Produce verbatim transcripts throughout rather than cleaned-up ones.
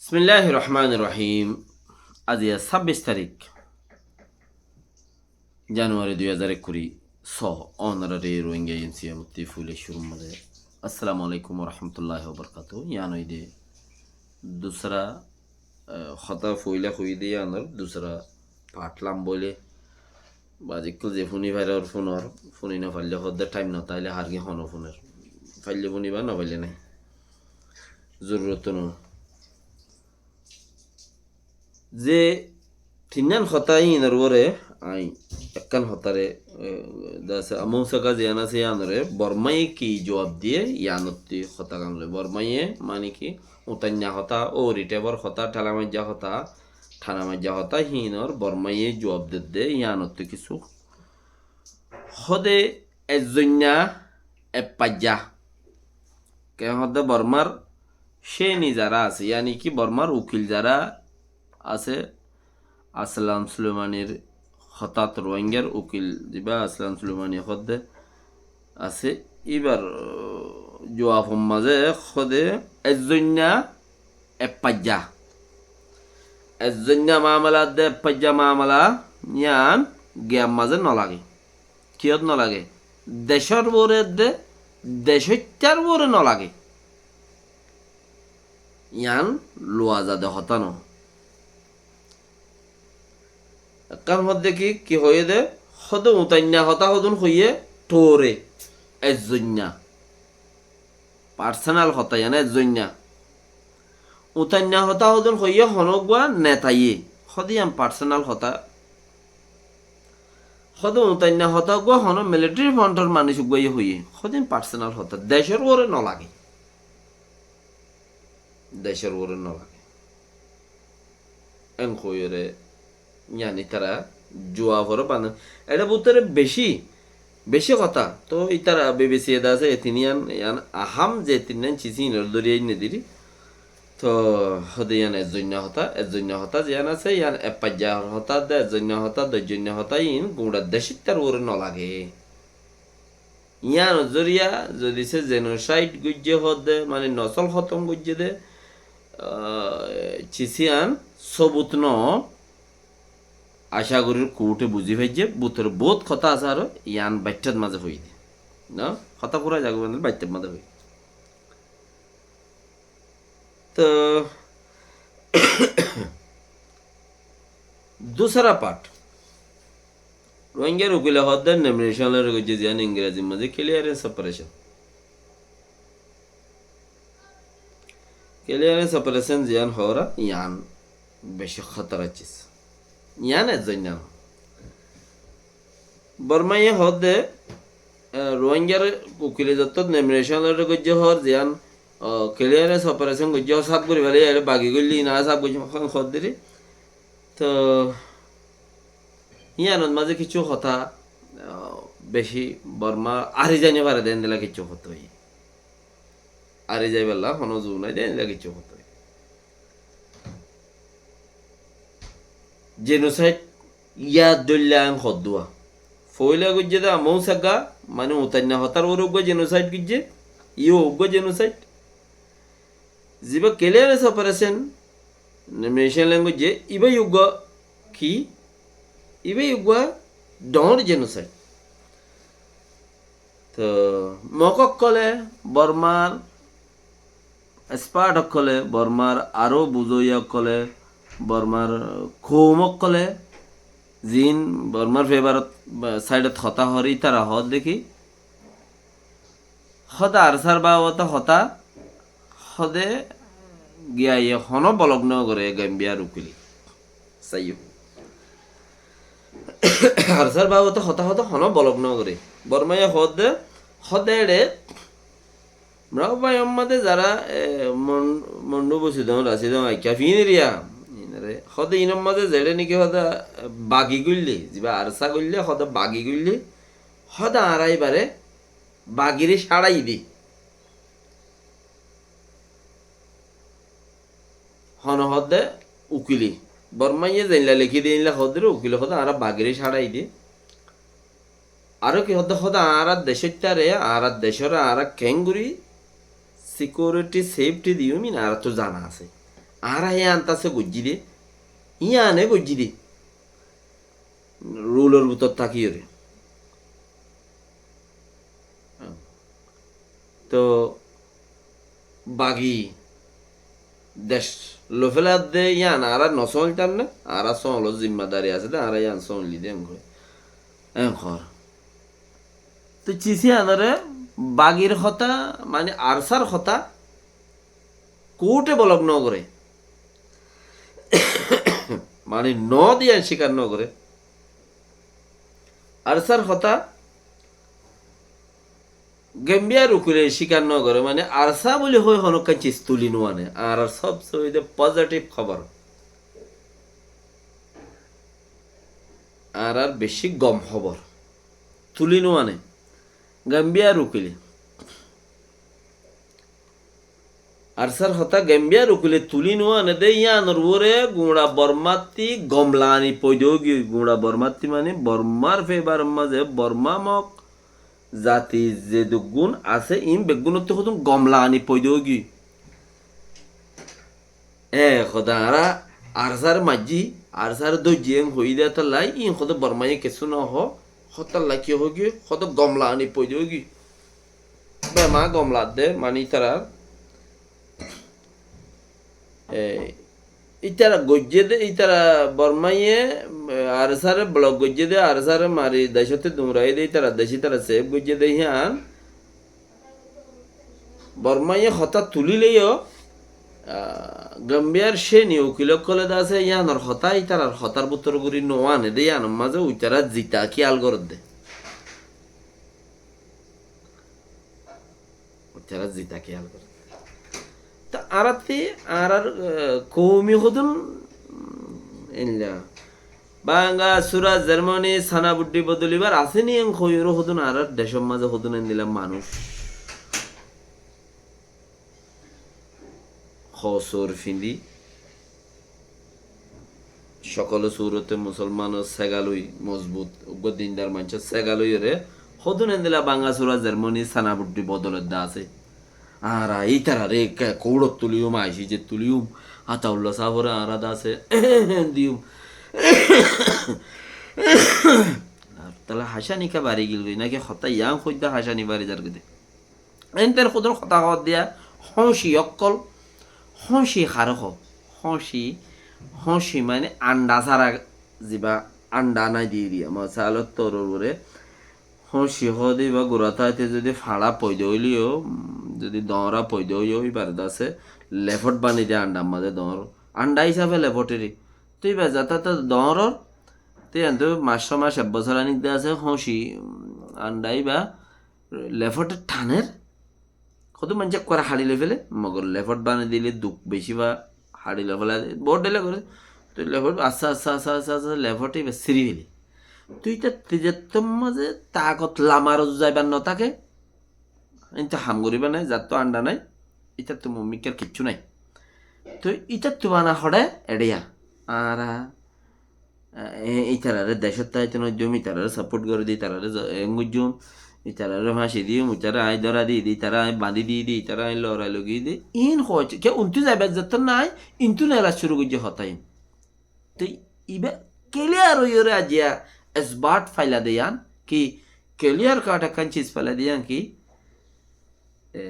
Bismilláhir rohmánir rohím. Aijja sábbic tarík, januwari dui házar ekkuri. Só, ónorare Rohingya NCM ottú foila cúrur mazé assalamu alaikum wa rahmatullahi wa barakatuhu. Yián óilde dusra, eh, hotá foila hoiyí de yiánor dusra part lamba óile. Baázi ókkol ze fúni farer fúnor, fúni no faille hoódde thaim no táile hargí hono fúnor. Faille fúniba, no faille nái. Zorurot no. Ze tinnán hotá iínor uore añí ekkán hotáre, eh, dase Among Saga ziyán asé yiánore Bormáye ki juab diye yiánottú hotágan loi. Bormáye mani ki utainna hotá, óri thebor hotá, thela maijja hotá, thana maijja hotá, híinor Bormáye juab dedde yiánottú kissú. Hóde ezzoinna eppaijja. Keén hoódde Bormár céni zará asé, yáni ki Bormár ukil zará asé, Aslam Sulemanir hotát Rohingyar ukil zibá Aslam Sulemani hoódde asé, íbar, uh, juafor mazé hóde ezzoinna eppaijja. Ezzoinna mamala de eppaijja mamala yián giyar mazé no lage. Kiyót no lage? Decór uore de, decóittar uore no lage. Yián luwa zade hotá no. Ekkán hoódde ki, ki hoiyé de, hóde utainna hotá hodún hoiyé tóore, ezzoinna. Personal hotá, yián ezzoinna. Utainna hotá hodún hoiyé honó uggúa netaye, hóde yián personal hotá. Hóde utainna hotá uggúa honó military frontor manúic uggúaye hoiyé, hóde yián personal hotá. Decór uore no lage. Decór uore no lage. En hoiyóre, yián ítara juaforé bana. Eçé bútore beci, beci hotá. Toh ítara BBC e de asé, e tin yián, yián aham ze tinnán cis iínor dóri ainné diri. Toh hóde yián ezzoinna hotá, ezzoinna hotá ziyán asé, yián eppaijja hotá de, ezzoinna hotá, doijjoinna hotá, iín guñça decóittar uore no lage. Yiánor zoriya zodi se genocide goijjé hoódde, mani nosol hótom goijjé de, ah, cis yián sobut no, acá gorír kuúte buzí faijjé, bútore boóut hotá asé aró, yián baiththat mazé hoiyí de. No? Hotá fura zagói mani baiththat mazé hoiyí. Toh, dusra part. Rohingyar ukile hoódde nomination loi goijjé ziyán Ingrezir mazé clearance operation. Clearance operation ziyán hoóra yián beci hótara cis. Yián ezzoinna no. Bormáye hoódde, eh, Rohingyar ukile zottót nomination loi goijjé hoór ziyán, oh, clearance operation goijjé hoór sáf gorí félaiye, eçé bagi goillé iín añára sáf goijjum hoódde ri. Toh, yiánor mazé kissú hotá, ah, beci Bormá ari zai no fare de endilla kissú hotá óiye. Ari zaibálla honó zu nái de endilla kissú hotá óiye. Genocide yad dóilla en hoddúa. Foóila goijjé de Among Saga, mani utainna hotár uore uggúa genocide goijjé, iyó uggúa genocide. Zibá clearance operation, nomination loi goijjé, ibá yó uggúa ki? Ibá yó uggúa dhoóñr genocide. Toh, Mog ókkole, Bormár expert ókkole, Bormár aró buzóiya ókkole, Bormár koum ókkole, ziín Bormár favour ot ba side ot hotá hoór, ítara hoódde ki, hóde ARSA r babote hotá, hóde giyé honó bolok no goré Gambia r ukile. Saiyó. ARSA r babote hotá hóde honó bolok no goré. Bormáye hoódde, hóde eçé, mura bái ammá de zará, e, Mon-, Mondu, Busidong, Rasidong, Aikka, Fiíniriya, inore, hóde iín ammá de zeçé niki hóde bagi goillé, zibá ARSA goillé, hóde bagi goillé, hóde añára ibáre bagiré cáçai di. Hone hoódde ukile. Bormáye zeilla lekí de, eilla hoódde re ukile hoódde añára bagiré cáçai de. Aró ki hoódde, hoódde añárar decóittare, añárar decóre añára keéngorí security, safety diyum, iín añárattú zana asé. Añára hé antase goijjí dé, híane goijjí dé. Rulor bútore tákiyóre. Toh bagi dec loi féladde yían añára no sóoñltam né? Añára sóoñlor zimmadari asé dé, añára yían sóoñli dé, en hoór. En hoór. Toh cis yíanoré bagir hotá, mani ARSAr hotá kourte bolok no goré. Mani no de yían cíkar no goré. ARSAr hotá Gambiyar ukile cíkar no goré, mane ARSA buli hoi honókkan cis tuli no ane. Añárar sobse óilde pozitiv hóbor. Añárar beci gom hóbor. Tuli no ane. Gambiyar ukile. ARSAr hotá Gambiyar ukile tuli no ane dé, yíanor uore guñça Bormattí gom laani foida óigiyoi. Guñça Bormattí mane Bormar febaror maze Borma mok zati zeduggún asé, iín beggúnottú hodún gom laani foida óigiyoi. E hoda añára ARSAre maijjí, ARSAre dóijji en hoiyí dé tolla, iín hoda Bormaye kessú no hoó, hotolla ki hoó giyé, hoda gom laani foida óigiyoi. Bema gom laadde, mani ítarar E, ítara goijjé dé, ítara Bormaye, e, ARSAre blok goijjé dé, ARSAre mari decótte duñraiyé dé, ítara dec ítara sef goijjé dé híyan. Bormaye hotá tulíle yó, a, Gambiyar céni ukil ókkole de asé, yíanor hotá ítarar hotár bútore gorí no ane dé, yíanor mazé uitará zita kiyal gorédde. Uitará zita kiyal goré. Te añárattí añárar, e, koumi hodún, mm, endilla. Banga, sura, Jermani, sana buddhi bodolibar asé ni en hoiyóre hodún añárar decór mazé hodún endilla manúic. Hosur findi. Cokolo surote musolmanor segaloi mozbut, uggwá dindar maincór segaloi ore, hodún endilla banga sura Jermani sana buddhi bodolodde asé. Añára ítarare ke-, kourot tuliyum, aicíje tuliyum, Ataulla sáfore añára de asé diyum. Ar tala hacani ke bari gilgoi, naki hotá yián hoidde hacani bari zargoi de. Enter hodún hotá hoóddiya, hóñci ókkol, hóñci haré hoó, hóñci, hóñci mane anda sára ziba anda nai diyé diya, mosalor toror uore hóñci hoóde iba gura táite zodi fañça foida óileyo, mm, zodi doñra foida óiyo, ibare de asé lefot bani de andar mazé doñr. Anda hísafe lefotere. Te iba zata ta doñror, te entu mac só mac ek bosór anik de asé hóñci, mm, anda iba lefote thaner, hodún maincé ekkore haçi loi fele, mogor lefot bani dile duk beci ba haçi loi fele, bout dile gore, to lefot asta, asta, asta, asta, asta, lefote iba siri fele. To ítattú zettór mazé takot lamar zaibar no táke, íntu ham goribar nai, zattu anda nai, ítattu mumikkar kiccú nai. To ítattu bana hoçé eçé ya, añára E, ítarare decót táito no diyum, ítarare saport gorí di, ítarare zo-, en goijjum, ítarare fañci diyum, ítare aññí dóra di di, ítare aññí bañdí di di, ítare aññí lorai logi di, iín hoóitte. Ke untú zaibar zettót nái, intú neela cúru goijjé hotá iín. Te iba keliyar óiyore aijja esbat faila de yián ki, keliyar kat ekkán ciz faila de yián ki, e,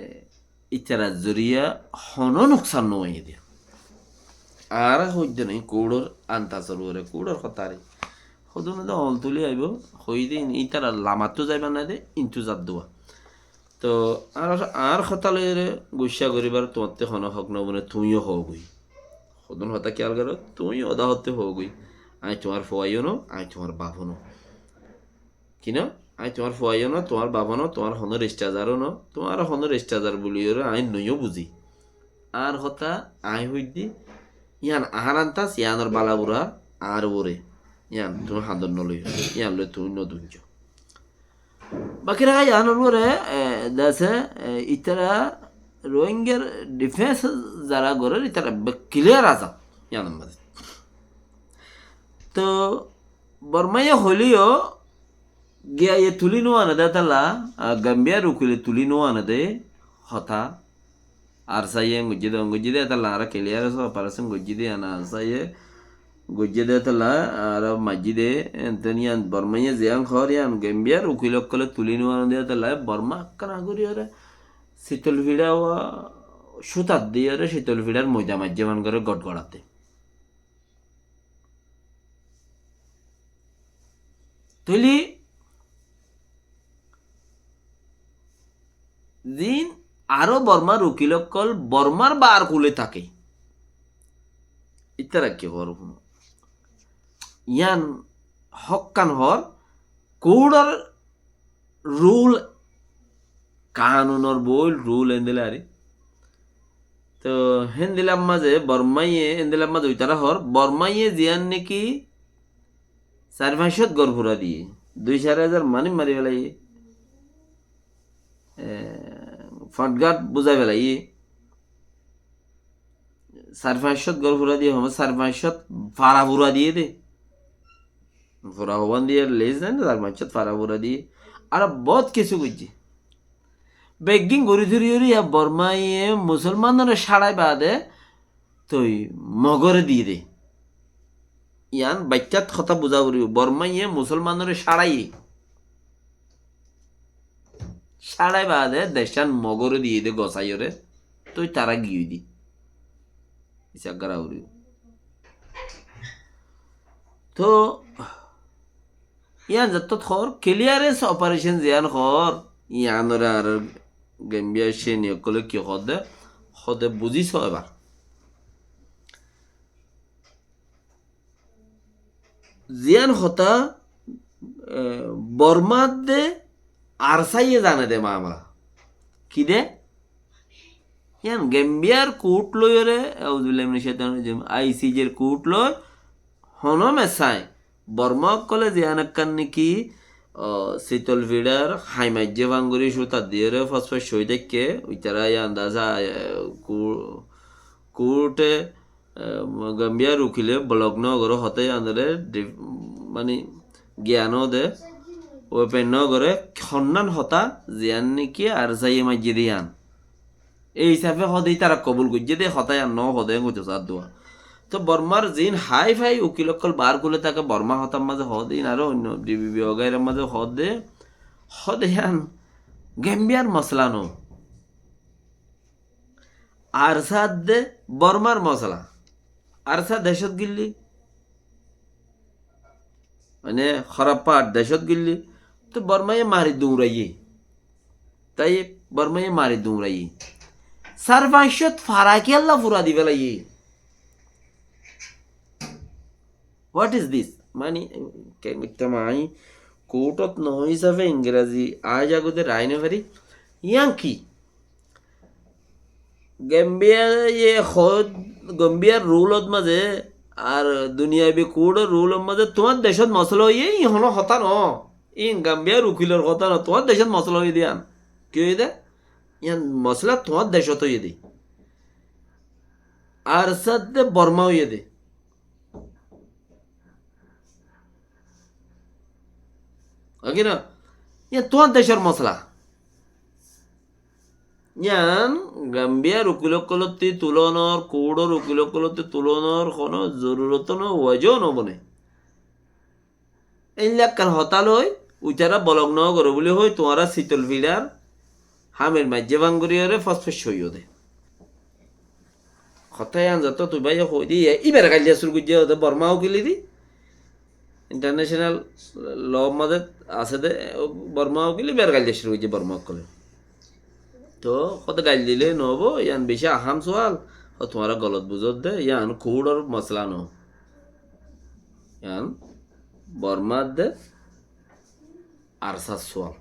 ítarar zoriya honó nuksan no óiye de. Añára hoidde nai, kuçor antasor uore, kuçor hotá re. Hodún de ol tuli aibo, hoiyé de ítarar lamattú zaibar nai de, intú zadduwa. To añár, añár hotá loiyore guccá goribar tuáñtte honó hók no bone, tuñíyo hoógoi. Hodún hotá kiyal goró, tuñí oda hotte hoógoi. Aññí tuáñr fuaiyó no, aññí tuáñr bafó no. Kiyá? Aññí tuáñr fuaiyó no, tuáñr bafó no, tuáñr honó restazaró no, tuáñr honó restazar buliyóre aññí noiyó buzí. Añár hotá aññí hoiddí, yián añár antas, yiánor bala bura añár uore. Yián tuñí handot noloiyó, yián loi tuñí noduñjó. Baki raká yiánor uore, e, dece, e, ítara Rohingyar difens zara gorer, ítara be-, kiliyar azad yiánor mazé. To Bormaye hoileyó, giyaye tuli no ane de tala, a, Gambiyar ukile tuli no ane de hotá. ARSA ye goijjé de, goijjé de, etolla añára clear asé, operation goijjé de, yián ARSA ye goijjé de, etolla añára maijjí de, enten yián Bormaiye ziyán hoór yián Gambiyar ukil ókkole tulí nuwaron de, etolla Borma ekkán agoriyóre sitol fiça wa cútat diyóre sitol fiçar moida maijjé fán goré gotgoratte. Tóile ziín aró Bormar ukil ókkol Bormar bar kule táke. Ítara ki hoór fúno? Yián hókkan hoór, kuçor rul, kanunor boóil rul endilla ari. Toh héndilla mazé Bormaiye, héndilla mazé uitará hoór, Bormaiye ziyán niki sair fañs cót gór fura diyé, dui sair házar manúic mari félaiye, e, foñtgat buzái félaiye. Sair fañs cót gór fura diyé, hom sair fañs cót fara fura diyé de. Fura hoban diyé, less than sair fañs cót fara fura diyé. Ar bout kessú goijjé. Beggín gorí fori fori ya Bormaiye musolmanore sáçai baade toi Mogore diyé de. Yián baiccát hotá buzá foribo. Bormaiye musolmanore sáçaiye. Sáçai baade decán Mogore diyé de gosaiyóre, toi tará giyói de. Isá gorá foribo. Toh, yián zettót hoór, clearance operation ziyán hoór, yiánoré añárar Gambiya ceni ókkole ki hoó de, hoó de buzí só ebar. Ziyán hotá, e, Bormar de ARSA ye zane de mamela. Ki de? Yián Gambiyar kurt loiyóre, auzubillahi minash shaitanir rajim, ICJ r kurt loi, hono mesai, Borma ókkole ziyán ekkán niki, o, sitol fiçar hái maijjé fán gorí cútat diyóre fos fos cói táikke, uitará yián dasa, e, ku-, kurte, e, Gambiyar ukile blok no goré hotá yiánore, mani, giyan no de, weapon no goré, honnán hotá, ziyán niki ARSA ye maijjé de yián. E hísafe hoó de ítara kobul goijjé de, hotá yián no hoó de, goijjé sá dua. Toh Bormar ziín hái fái ukil ókkol bar kule táke Borma hotár mazé hoó de, iín aró oinno DBB wagairar mazé hoó de, hoó de yián Gambiyar mosala no. ARSA de Bormar mosala. ARSA decót gilli, mane, hóraf far decót gilli, toh Bormaiye mari duñraiyé. Taiyib, Bormaiye mari duñraiyé. Sair fañs cót fara kiyólla fura di félaiye. What is this? Mani, ke-, ke-, añí kurtot no hísafe Ingrazi aáiz agóde raái no fari. Yián ki? Gambiyaye hoó, Gambiyar rulot mazé ar duniyabi kurtor rulot mazé tuáñr decót mosala óiye, iín honó hotá no. Iín Gambiyar ukilor hotá no, tuáñr decót mosala óiye de yián. Ki óiye de? Yián mosala tuáñr decót óiye de. ARSA de Borma óiye de. Óke no? Yián tuáñr decór mosala. Yián Gambiyar ukil ókkolottí tulonor, kurtor ukil ókkolottí tulonor honó zorurot no, wajó no bone. Éilla ekkán hotá loi, uitará bolok no goré buli hoi, tuáñra sitol fiçar hamir maijjé fán gorí óre fos fos hoiyó de. Hotá yián zettót tui báiye hoói de, ibar gailla cúru goijjé de Borma ukile de. International law mazé asé de, Borma ukile ibar gailla cúru goijjé Borma ókkole. Toh, hoó de gail dile no óibo, yián beci aham sual. Ó tuáñra golot buzó de, yián kurtor mosala no. Yián Bormar de ARSAr sual.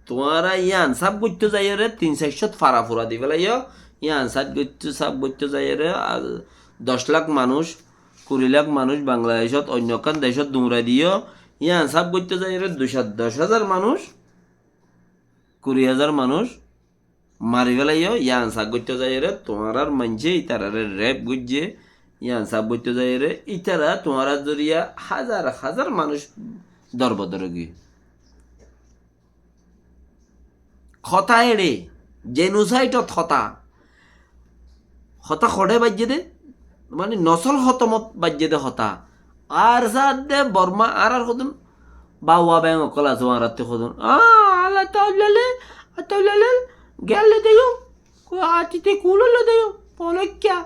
Tuáñra yián sáf goittó zaiyóre tin sair cót fara fura di félaiyó. Yián sáf goittó, sáf goittó zaiyóre, a, doc lak manúic, kuri lak manúic Bangladecót, oinno ekkán decót duñrai diyó. Yián sáf goittó zaiyóre duicó doc házar manúic, kuri házar manúic mari félaiyó, yián sáf goittó zaiyóre, tuáñrar maincé ítarare rep goijjé, yián sáf goittó zaiyóre, ítara tuáñrar zoriya házar házar manúic dorbodor ói giyé. Hotá eçé, Jenosaidot hotá. Hotá hoçé baijjé dé, mani nosól hótomot baijjé dé hotá. Ar saádde Borma añárar hodún báuwa beñ ókkol asé, añárattú hodún. Ah, ala taulale, ataulale, gelle deyó, ko atite kulole deyó, polokkiya.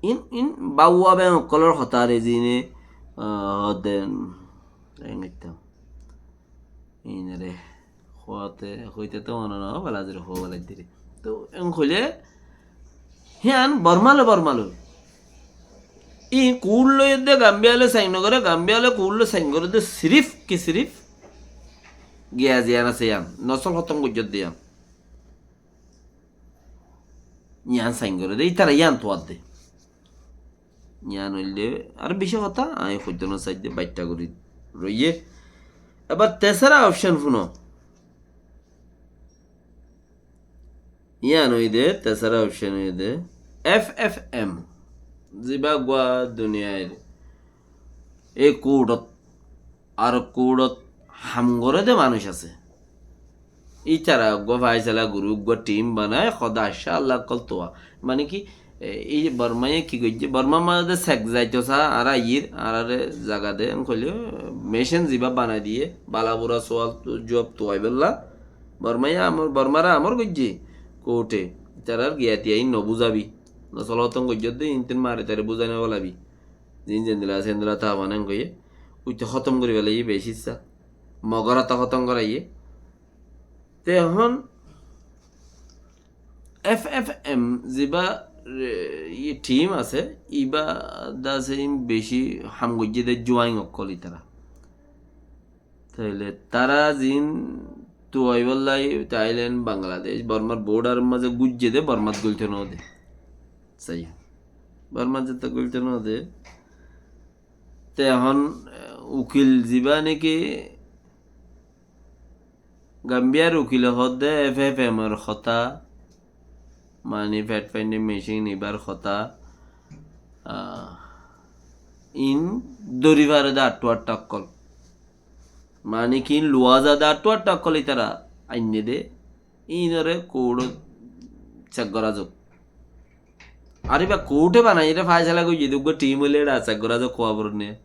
In, in báuwa beñ ókkolor hotá re zine, ah, hodde, engitta. Inere, hoite, hoite to mone no, bala zire ho bala dire. To, en hoile, hiyan Borma loi, Borma loi. I kuur loi de Gambia loi sain no gore, Gambia loi kuur loi sain gore de sirif ki sirif giya ziyan asé yan, nosol hotom goijjé de yan. Yián sain gore de, ítara yián tuwar de. Yián óilde ar beci hotá, añí hoitó no saidde, baiththá gorí roiyé. Ebar tesara option funo. Yián óilde, tesara option óilde F F M. Ziba gua duniyair e kuurot ar kuurot ham gore de manúic asé. Ítara uggúa faisala gorí, uggúa tim banai, hoó de accá Allah ókkol tuwa. Mane ki, e, ei Bormaye ki goijjé? Bormar maze de sek zaito sa, añára aiyír, añárare zaga de, en hoile, mecin ziba banai diye, bala bura sual tu-, juab tuwaibolla. Bormaye amor, Bormare amor goijjé, kuurte. Ítarar giya tiya in no buzabi. Nosol hotom goijjé de, in tin mari tari buzai no felabi. Zin zendilla asé endilla táa fán en hoiye. Uite hótom gorí félaiye beci issá. Mogor hotá hótom goraiye. Te ehón F F M ziba, e, iye tim asé, iba de asé in beci ham goijjé de juain ókkol ítara. Tóile tará zin tuwaibolla Thailand, Bangladesh, Bormar border maze gujje de, Bormat goilto no de. Sai. Bormat zette goilto no de. Te ehón, e, ukil ziba niki Gambiyar ukile hoó de F F M or hotá, mani fact finding machine ibar hotá, ah, in dóri fare de attu attu ókkol. Mani ki in luwa za de attu attu ókkol ítara ainne de, inore kuurot cek gora zok. Ar iba kuurte banai ere faisala goijje de uggúa tim óile ere cek gora zok kuwa boronne.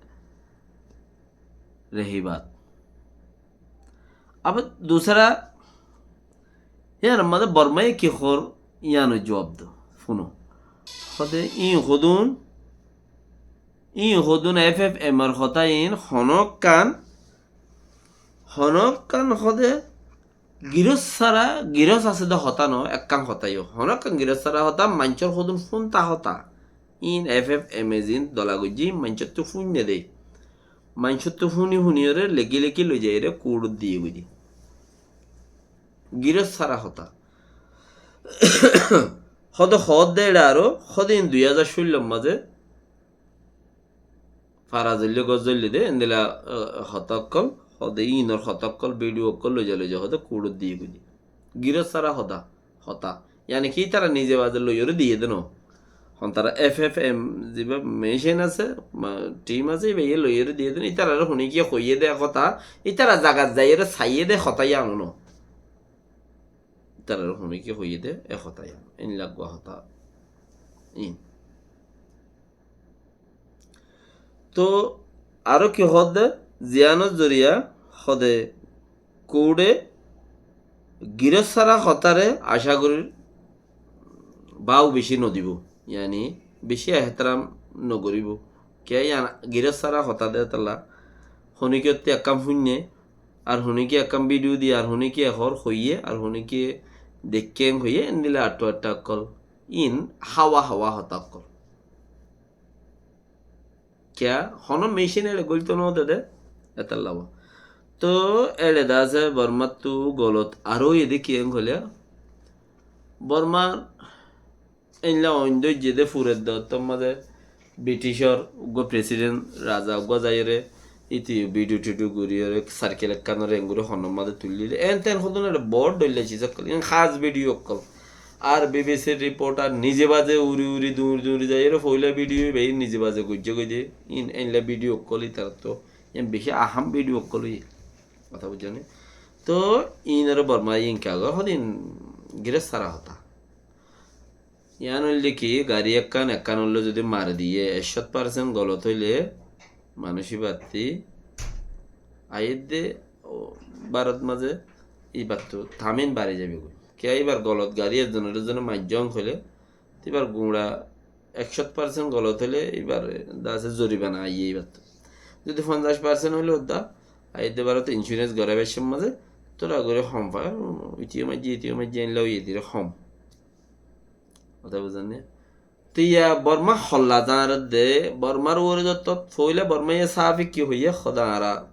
Rehi baat. Abar dusara, yián maze Bormaye ki hoór, yián juab do. Funo. Hoó de in hodún, in hodún F F M or hotá in honókkan, honókkan hoó de giros sára, giros asé de hotá no, ekkán hotá yo. Honókkan giros sára hotá, maincór hodún fúnta hotá. In F F M e zin dola goijjé, maincóttu fúinne de. Maincóttu fúni fúniyore leki leki loi zaiyore kuurot diye goi de. Giros sára hotá. Hoó de hoó de ere aró, hoó de in dui házar cóillor maze fara zoille gos zoille de, endilla, e, hotá ókkol, hoó de inor hotá ókkol, video ókkol loi za loi za hoó de kuurot diye goi de. Giros sára hotá, hotá. Yáni ki ítara nize baze loiyore diye de no. Hon tara F F M ziba mecin asé, ma, tim asé, iba iye loiyore diye de no. Ítarare hone kiye hoiye de ek hotá, ítara zagat zaiyore saiye de hotá yián no. Ítarare hone kiye hoiye de ek hotá yián. In laggúa hotá. In. To aró ki hoó de, ziyanor zoriya hoó de kuurte giros sára hotáre acá gorir báu beci no dibo, yáni beci ehteram no goribo. Kiyá yián giros sára hotá de tolla, honikiyottú ekkán fúinne, ar honikiye ekkán video diye, ar honikiye hoór hoiye, ar honikiye deikkén hoiye, endilla attu attu ókkol. In háwa háwa hotá ókkol. Kiyá? Honó mecin ere goilto no de de, etolla. To ere de asé Bormattu golot aró ede ki en hoile, Bormar einla oin doijje de furer de ottor maze Britishor uggúa president, raza uggúa zaiyore, iti video tidio goriyore, circle ekkanore engori honor maze tullile, en ten hodun ere bor doilla ciz okkol, en khas video okkol. Ar B B C r reporter nize baze uri uri duñri duñri zaiyore, foila video iba in nize baze goijje goi de, in einla video okkol itarattu, en beci aham video okkol oiye. Hotá bujjó né? To inore Borma inka gor, hodin Girós sára hotá. Yián óilde ki, gari ekkán, ekkán óile zodi mari diye, ekcót parsent golot óile manúic íbattí aiyédde, ó, Bárot mazé íbattu tamin bari zaibói. Kiyá íbar golot gari ezzonor ezzone maijjé hoilé, te íbar guñça ekcót parsent golot óile íbar dase zoribana aiyé íbattu. Zodi fonzaic parsent óile udda aiyédde Bárot insurens gorai baiccór mazé tóra gorí hom fai, itiyo maijjé, itiyo maijjé, enla óiye dire hom. Hotá buzón né? Te yián Bormá holla zañr de, Bormár uore zottót foila Bormá ye sáfi ki hoiyé, hodá añára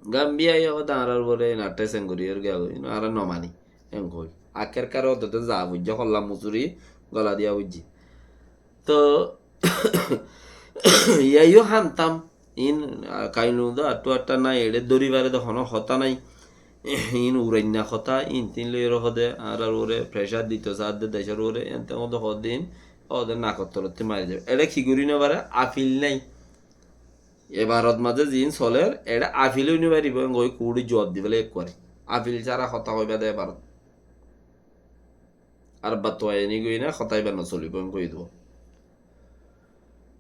Gambiya ye hodá añárar uore ena theseng gorí ar giya gorí, añára no mani, en hoi. Akerkar odde za foijjé, holla musuri gola diya foijjé. To, yaiyo hantam, in, ah, kainun do attu atta nai, eçe dóri fare de hono hotá nai. In urainna hotá, in tin loi ro hode, añárar uore pressure dito saádde decór uore, ente hode hode in, hode nakor tolotti mari zaibo. Eçe ki gorí no fare, afil nai. E Bárot mazé ziín soler, eçe afil ói no faribo, en hoi kuçe juab di félai ekkuare. Afil sára hotá hoiba de e Bárot. Ar battuwa eni goi na, hotá iba no solibo, en hoi dibo.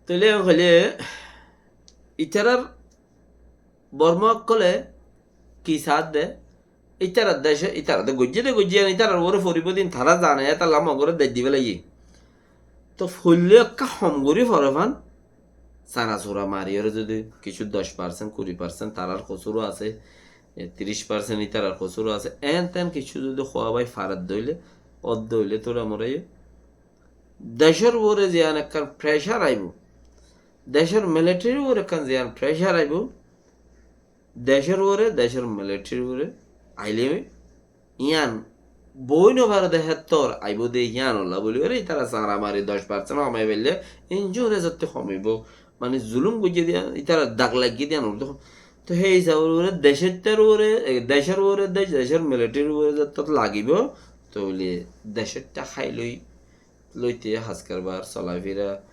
Tóile en hoile, itarar Bormá ókkole ki saádde, itarar dece, itarar de goijjé de goijjé, itarar uore foribo din, tara zane, etalla Mogore dec di félaiye. To foille ekka hom gorí fore fan, sara sura mari ore zodi kiccu doc parsent, kuri parsent tarar kosur asé, e, tiríc parsent itarar kosur asé, en ten kiccu zodi howa bai farat dóile, odde óile tóra moraye. Decor uore ziyan ekkan pressure aibo, decor military uore ekkan ziyan pressure aibo, decor uore, decor military uore aile yián boi no fare de hettor aibo de yián olla buli ore itara sara mari doc parsent homai faille insurance otte homibo. Mane zulum goijje de yián, itara dag lagge de yián urde hom. To hei hisabor uore decottar uore, e, decor uore, dec, decor military uore zettot lagibo, toile decetta hai loi loite, has karbar, solafira,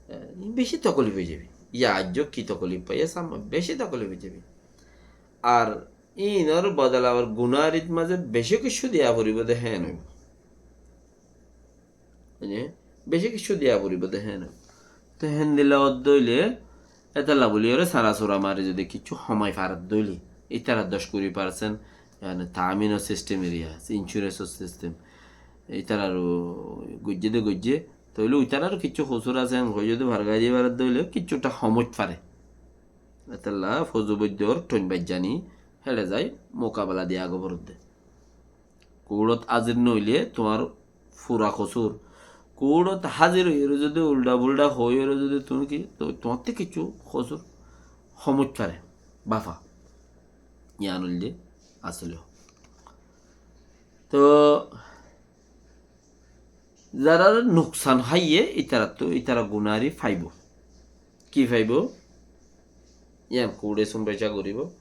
e, beci tokolif ói zaibe. Yá aijjo ki tokolif pai asé, amma beci tokolif ói zaibe. Ar inor bodolabar gunarit mazé beci kiccu diya foribo de hen óibo. Beci kiccu diya foribo de hen óibo. Te hendilla odde óile, etalla buli ore sara sura mari zodi kiccu homai farat dóile, itara doc kuri parsent, yane, taminor system eriya, insurance system, itarar goijje de goijje, toile itarar kiccu kosur asé, en hoi zodi fargai di farat dóile, kiccu ta homot fare. Etalla fozu boiddor thoin baijjani, heçe zai mukabela diya ago forodde. Kuçot házir no óile tuáñr fura kosur. Kuçot házir ói ore zodi ulda fulda hoi ore zodi tumi ki, to, tuáñtte kiccu kosur homot fare. Bafa. Yián óilde asole. To, zarare nuksan háiye, itarattu, itara gunari faibo. Ki faibo? Yián kuçe sumbeca goribo.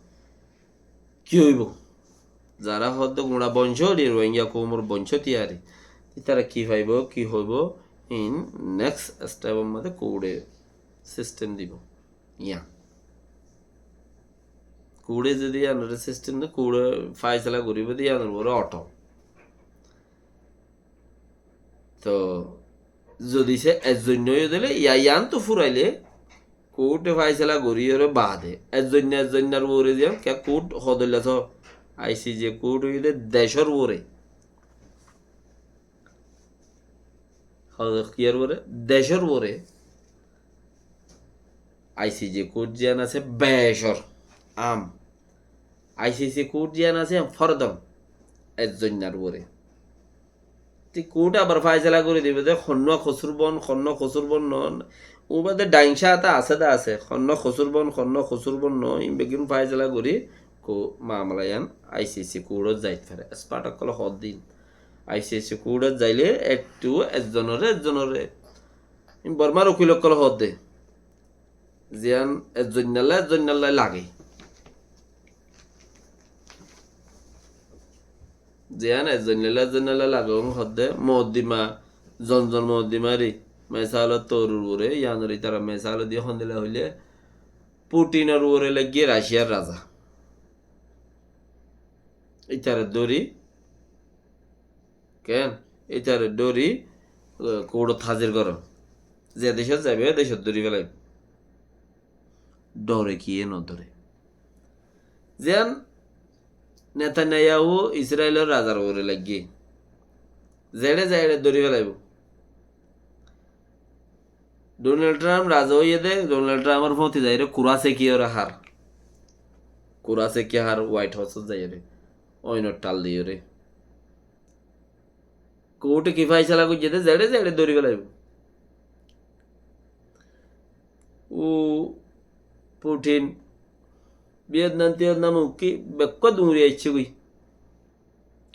Ki óibo? Zara hodde gura bonco, Rohingya koumor bonco tiyari. Itara ki faibo, ki hoibo, in next step or mazé kuçe system dibo. Yián. Kuçe zodi yiánore system de, kuçe faisala goribo de yiánor uore oto. To, zodi se ezzoinna óiye dóile, ya, yián to furaile, kuçe faisala gori ore bade. Ezzoinna, ezzoinnar uore ziyan, ke kuç hodoilla so, I C J kuç óiye de decor uore. Hodor kiyar uore, decor uore. I C J kuç ziyan asé becor, am. I C C kuç ziyan asé fordom, ezzoinnar uore. Te kuç abar faisala gori dibo de, honnua kosur bon, honnua kosur bon no. Ubade daingsa ata asé de asé, honnua kosur bon, honnua kosur bon no, in beggin faisala gori, ko mamala yián I C C kuçot zait fare. Expert okkole hoddin. I C C kuçot zaile ettu ezzonore, ezzonore. In Bormar ukil okkole hodde. Ziyan ezzoinnalla, ezzoinnalla lage. Ziyan ezzoinnalla, ezzoinnalla lage, on hodde moddima, zon zon moddimari, mesalot torur uore, yiánore itara mesal diye hondilla hoile, Putinor uore lagge Russiar raza. Itara dóri, Ken? Ítare dóri, e, kourtot házir goró. Ze decót zaibo, e decót dóri félaibo. Dóre kiyé nodóre? Ziyan Netanyahu Israilor razar uore laiggé. Zeçé zai eçé dóri félaibo. Donald Trump raza óiye dé, Donald Trumpor fóti zaiyóre kura seki óre hár. Kura seki hár White Houseot zaiyóre. Oinor thal diyoré. Kourte ki fáisala goijjé dé, zeçé zeçé dóri félaibo. Ó Putin, Vietnam Tietnam ó ki bekkúa duñri aiccé goi.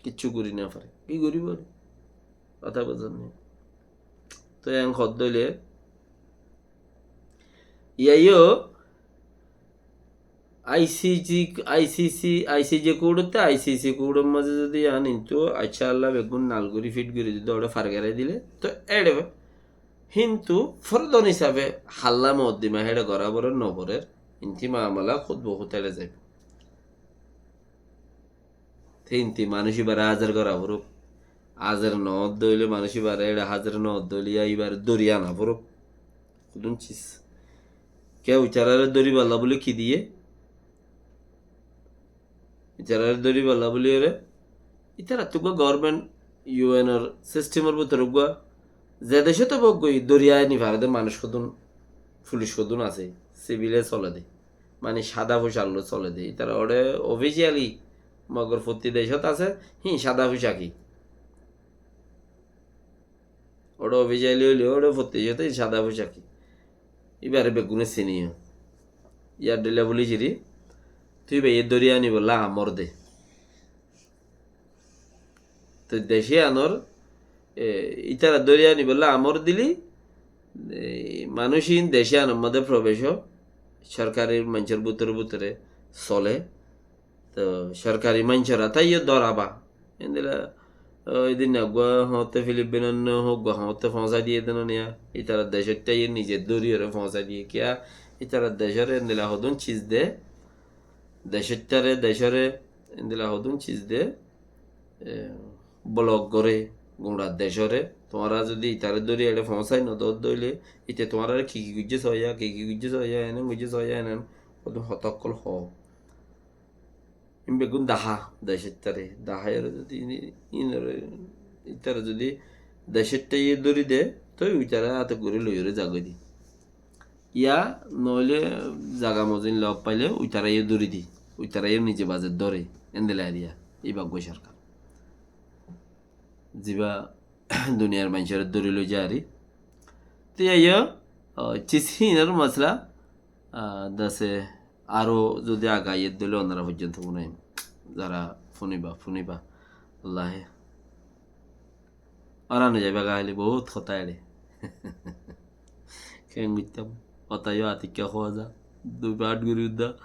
Kiccú gorí no fare. Ki goríbo? Hotá buzón né. Toi en hoddé óile, iyá yó I C J, I C C, I C J kourtottú I C C kourtor mazé zodi iyan intu, accá, Allah, beggún nal gorí fit gorí zodi óre fargerai dile, toi eçé híntu fordon hísabe halla mokoddima héçe gorá forer no forer, inti mamala hud bohut eçé zaibo. Te inti manúic ibare házir gorá foruk. Házir no ódde óile, manúic ibare eçe házir no ódde óile, yá ibare dóri ana foruk. Hodún ciz. Kiyá itarare dóri balla buli ki diyé? Itarare dóri balla buli óre, itarattu uggúa government, U N or system or bútore uggúa, ze decót ók goi dóri ani fare dé manúic hodún, fulic hodún asé, civil e sole dé. Mani sáda fucak loi sole dé. Itara óre officially mogor fottí decót asé, hín sáda fucaki. Óre officially óile óre fottí decót hín sáda fucaki. Ibare beggúne siniyo. Yar dila buli ciri, tui baiye dóri anibolla amor de. Toi dec iyanor, e, itara dóri anibolla amor dili, e, manúic in dec iyanor mazé probec ó, sorkari maincór bútore bútore sole. Toi sorkari maincór atáiyo dóraba. Endilla, o, edin eggúa hoóñtte Filipinot no, eggúa hoóñtte foóñsai diyé de no niya. Itara decót táiyo nize dóri óre foóñsai diyé. Kiyá? Itara decóre endilla hodún ciz de, decóttare, decóre endilla hodún ciz de, e, blok goré, gura decóre. Tuáñra zodi itare dóri eçe foóñsai no dódde óile, ite tuáñrare ki ki goijjé soiya, ki ki goijjé soiya, enen goijjé soiya, enen hodún hotá ókkol hoó. In beggún dahá, decóttare, dahá ore zodi in, in ore, itara zodi decóttare dóri de, toi uitara ate gorí loiyóre zagói de. Yá noóile zaga mozin lok faile uitaraiyo dóri di, uitaraiyo nize baze dóre, endilla eriya, ibá uggúa sorkar. Zibá duniyar maincóre dóri loi zari. Te yá yó, o, ciz hínor masala, a, dase aró zodi aga aiyé dóile onora foijjonto funaiyum. Zara funiba, funiba. Allahe. Ora no zaiba ga hali bout hotá eçe. Ken goittam? Hotá yó atikka hoó za. Dui part gori udda,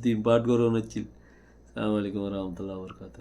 tin part goron accíl. Assalamu alaikum wa rahmatullahi wa barakatuh.